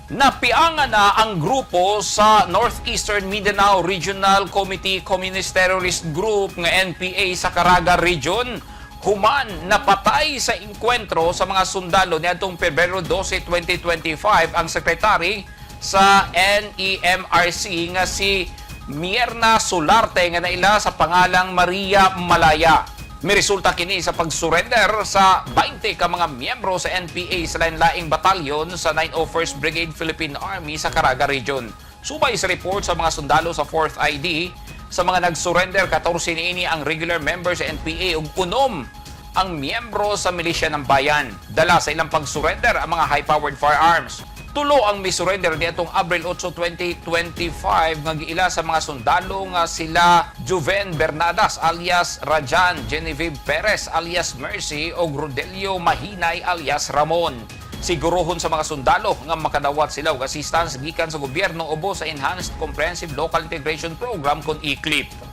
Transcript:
Napiangan na ang grupo sa Northeastern Mindanao Regional Committee Communist Terrorist Group nga NPA sa Caraga Region human napatay sa engkwentro sa mga sundalo niadtong Pebrero 12, 2025 ang sekretary sa NEMRC nga si Mierna Solarte nga naila sa pangalang Maria Malaya. Miresulta kini sa pag-surrender sa 20 ka mga miyembro sa NPA sa lain-laing batalyon sa 901st Brigade Philippine Army sa Caraga Region. Subay sa report sa mga sundalo sa 4th ID, sa mga nag-surrender, 14 niini ang regular member sa NPA ug 6 ang miyembro sa milisya ng bayan. Dala sa ilang pag-surrender ang mga high-powered firearms. Tulo ang misurrender niadtong Abril 8, 2025 nga giila sa mga sundalo nga sila Juven Bernadas alias Rajan, Genevieve Perez alias Mercy ug Rodelio Mahinay alias Ramon. Siguruhon sa mga sundalo nga makadawat sila og assistance gikan sa gobyerno ubo sa Enhanced Comprehensive Local Integration Program kon ECLIP.